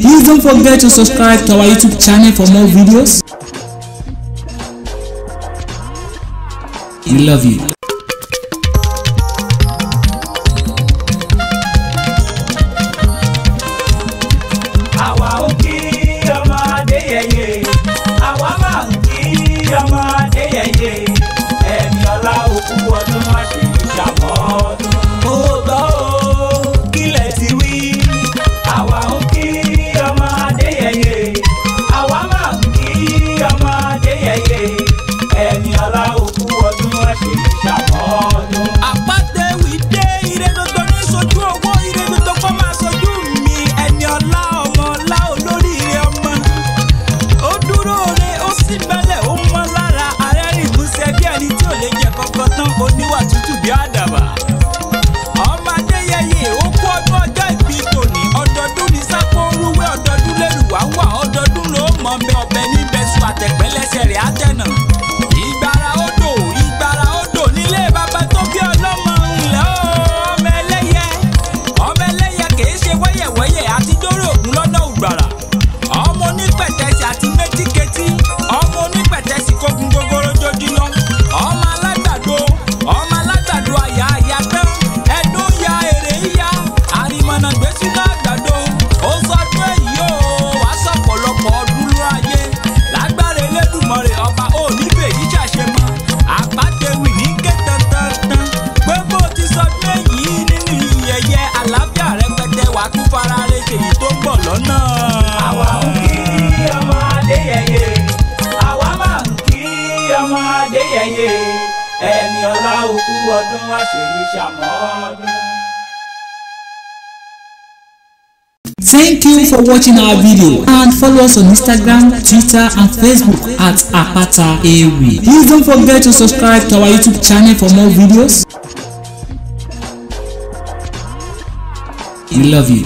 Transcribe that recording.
Please don't forget to subscribe to our YouTube channel for more videos. We love you. Àwa ò kí ọmọ Adéyẹyè, àwa máa ń kí ọmọ Adéyẹyè, ẹni ọlá òkú ọdún àṣeyí ṣàmọ́dún. Ó gbọ́ o, kílẹ̀ ti wí. Àwa ò kí ọmọ Adéyẹyè, àwa máa ń kí ọmọ Adéyẹyè, ẹni ọlá òkú ọdún àṣeyí ṣàmọ́dún. Àpàtẹ́wì dé ire gbogbo ní sojú owó, ire gbogbo kọ́ máa sojú mi. Ẹni ọlá ọmọ ọlá olóríire ọmọ. Ó dúró re, ó sì bẹ́lẹ̀, ó mọ́ lára. Ààrẹ rìn músẹ́ bí ẹni tí ò lè jẹ kankan tán, oníwà tútù bí àdàbà. Ọmọ Adéyẹyè ó kú ọdún ọjọ́ ìbí tòní. Ọdọọdún ní sápó rúwé, ọdọọdún lérùwá wà, ọdọọdún ló mọ bẹ ọbẹ̀ níbẹ̀ sùn àtẹ̀pẹ́lẹsẹ̀ rẹ̀ á tẹ̀nà. Ìgbàrà odò, ìgbàrà odò nílé bàbá tó bí ọlọ́mọ ńlẹ̀ ó. Ọmọ ẹlẹ́yẹ, ọmọ ẹlẹ́yẹ kìí ṣe wẹ́yẹ̀wẹ́yẹ̀ àti dóró ògùn lọ́nà ògbàrà. Ọmọ onípẹ̀tẹ̀sì àti métíketí, ọmọ onípẹ̀tẹ̀sì kógun gogoro jojú lọ. Ọmọ alágbàdo, ọmọ alágbàdo àyà àyà tán, ẹdún ya èrè ya, àrìmọ̀nà gbèsùnà àgbàdo. Ó sọdún èyí o, wàá sọ̀pọ̀lọpọ̀ ọdún ló ayé. Lágbára Elédùmarè ọba ò ní fèyí ṣàṣemọ́. Àpàtẹ́wì ní ké tantantan. Pé bó ti sọdún èyí nínú ìyẹyẹ àlàáfíà rẹpẹtẹ, wàá tún fara rẹ ṣèyí tó ń bọ̀ lọ́nà. Àwa ń kí ọmọ Adéyẹyè, àwa máa ń kí ọmọ Adéyẹyè, ẹni ọlá òkú ọdún àṣeyí ṣàmọ́dún. Thank you for watching our video and follow us on Instagram, Twitter and Facebook at Apata Ewi. Please don't forget to subscribe to our YouTube channel for more videos. We love you.